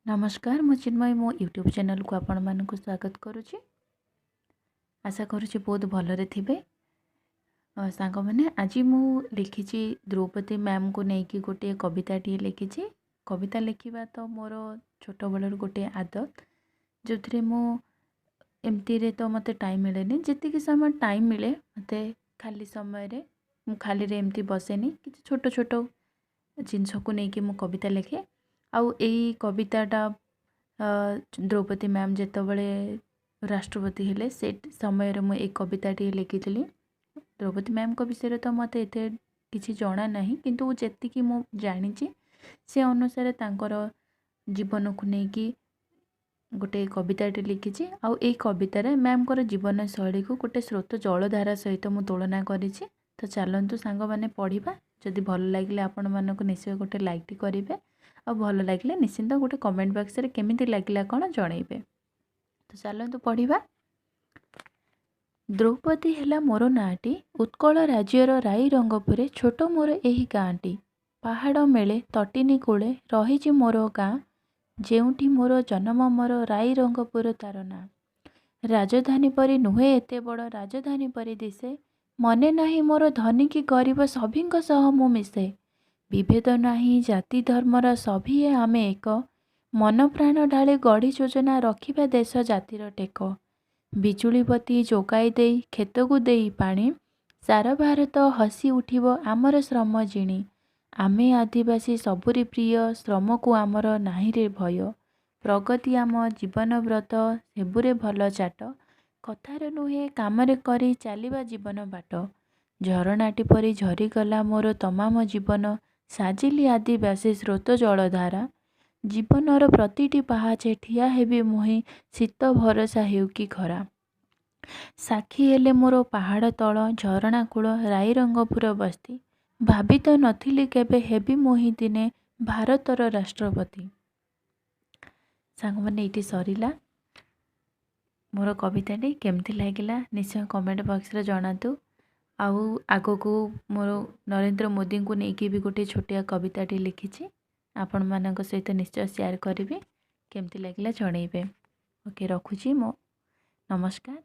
ନମସ୍କାର, ମୁଁ ଚିନ୍ମୟୀ, ମୋ ୟୁଟ୍ୟୁବ୍ ଚ୍ୟାନେଲ୍କୁ ଆପଣମାନଙ୍କୁ ସ୍ୱାଗତ କରୁଛି। ଆଶା କରୁଛି ବହୁତ ଭଲରେ ଥିବେ ସାଙ୍ଗମାନେ। ଆଜି ମୁଁ ଲେଖିଛି ଦ୍ରୌପଦୀ ମ୍ୟାମ୍ଙ୍କୁ ନେଇକି ଗୋଟିଏ କବିତାଟିଏ ଲେଖିଛି। କବିତା ଲେଖିବା ତ ମୋର ଛୋଟବେଳରୁ ଗୋଟିଏ ଆଦତ, ଯେଉଁଥିରେ ମୁଁ ଏମିତିରେ ତ ମୋତେ ଟାଇମ୍ ମିଳେନି। ଯେତିକି ସମୟ ଟାଇମ୍ ମିଳେ ମୋତେ ଖାଲି ସମୟରେ, ମୁଁ ଖାଲିରେ ଏମିତି ବସେନି, କିଛି ଛୋଟ ଛୋଟ ଜିନିଷକୁ ନେଇକି ମୁଁ କବିତା ଲେଖେ। ଆଉ ଏଇ କବିତାଟା ଦ୍ରୌପଦୀ ମ୍ୟାମ୍ ଯେତେବେଳେ ରାଷ୍ଟ୍ରପତି ହେଲେ, ସେ ସମୟରେ ମୁଁ ଏଇ କବିତାଟିଏ ଲେଖିଥିଲି। ଦ୍ରୌପଦୀ ମ୍ୟାମ୍ଙ୍କ ବିଷୟରେ ତ ମୋତେ ଏତେ କିଛି ଜଣା ନାହିଁ, କିନ୍ତୁ ଯେତିକି ମୁଁ ଜାଣିଛି ସେ ଅନୁସାରେ ତାଙ୍କର ଜୀବନକୁ ନେଇକି ଗୋଟେ କବିତାଟି ଲେଖିଛି। ଆଉ ଏଇ କବିତାରେ ମ୍ୟାମ୍ଙ୍କର ଜୀବନଶୈଳୀକୁ ଗୋଟେ ସ୍ରୋତ ଜଳଧାରା ସହିତ ମୁଁ ତୁଳନା କରିଛି। ତ ଚାଲନ୍ତୁ ସାଙ୍ଗମାନେ, ପଢ଼ିବା। ଯଦି ଭଲ ଲାଗିଲେ ଆପଣମାନଙ୍କୁ ନିଶ୍ଚୟ ଗୋଟେ ଲାଇକ୍ଟି କରିବେ, ଆଉ ଭଲ ଲାଗିଲେ ନିଶ୍ଚିନ୍ତ ଗୋଟେ କମେଣ୍ଟ ବକ୍ସରେ କେମିତି ଲାଗିଲା କ'ଣ ଜଣେଇବେ। ତ ଚାଲନ୍ତୁ ପଢ଼ିବା। ଦ୍ରୌପଦୀ ହେଲା ମୋର ନାଁଟି, ଉତ୍କଳ ରାଜ୍ୟର ରାଇରଙ୍ଗପୁରେ ଛୋଟ ମୋର ଏହି ଗାଁଟି। ପାହାଡ଼ ମେଳେ ତଟିନୀ କୂଳେ ରହିଛି ମୋର ଗାଁ, ଯେଉଁଠି ମୋର ଜନମ ମୋର ରାଇରଙ୍ଗପୁର ତାର ନାଁ। ରାଜଧାନୀ ପରି ନୁହେଁ ଏତେ ବଡ଼, ରାଜଧାନୀ ପରି ଦିଶେ। ମନେ ନାହିଁ ମୋର ଧନୀ କି ଗରିବ, ସଭିଙ୍କ ସହ ମୁଁ ମିଶେ। ବିଭେଦ ନାହିଁ ଜାତି ଧର୍ମର, ସଭିଏ ଆମେ ଏକ। ମନ ପ୍ରାଣ ଢାଳି ଗଢ଼ି ଯୋଜନା, ରଖିବା ଦେଶ ଜାତିର ଟେକ। ବିଜୁଳିବତୀ ଯୋଗାଇ ଦେଇ, କ୍ଷେତକୁ ଦେଇ ପାଣି, ସାରା ଭାରତ ହସି ଉଠିବ ଆମର ଶ୍ରମ ଜିଣି। ଆମେ ଆଦିବାସୀ ସବୁରି ପ୍ରିୟ, ଶ୍ରମକୁ ଆମର ନାହିଁରେ ଭୟ। ପ୍ରଗତି ଆମ ଜୀବନ ବ୍ରତ, ହେବୁରେ ଭଲ ଚାଟ। କଥାରେ ନୁହେଁ କାମରେ କରି ଚାଲିବା ଜୀବନ ବାଟ। ଝରଣାଟି ପରି ଝରିଗଲା ମୋର ତମାମ ଜୀବନ, ସାଜିଲି ଆଦିବାସୀ ସ୍ରୋତ ଜଳଧାରା। ଜୀବନର ପ୍ରତିଟି ପାହାଚେ ଠିଆ ହେବି ମୁହିଁ, ଶୀତ ଭରସା ହେଉ କି ଖରା। ସାକ୍ଷୀ ହେଲେ ମୋର ପାହାଡ଼ ତଳ, ଝରଣା କୂଳ, ରାଇରଙ୍ଗପୁର ବସ୍ତି। ଭାବି ତ ନଥିଲି କେବେ ହେବି ମୁହିଁ ଦିନେ ଭାରତର ରାଷ୍ଟ୍ରପତି। ସାଙ୍ଗମାନେ, ଏଇଠି ସରିଲା ମୋର କବିତାଟି। କେମିତି ଲାଗିଲା ନିଶ୍ଚୟ କମେଣ୍ଟ ବକ୍ସରେ ଜଣାନ୍ତୁ। ଆଉ ଆଗକୁ ମୋର ନରେନ୍ଦ୍ର ମୋଦିଙ୍କୁ ନେଇକି ବି ଗୋଟେ ଛୋଟିଆ କବିତାଟି ଲେଖିଛି, ଆପଣମାନଙ୍କ ସହିତ ନିଶ୍ଚୟ ସେୟାର କରିବି। କେମିତି ଲାଗିଲା ଜଣେଇବେ। ଓକେ, ରଖୁଛି ମୁଁ, ନମସ୍କାର।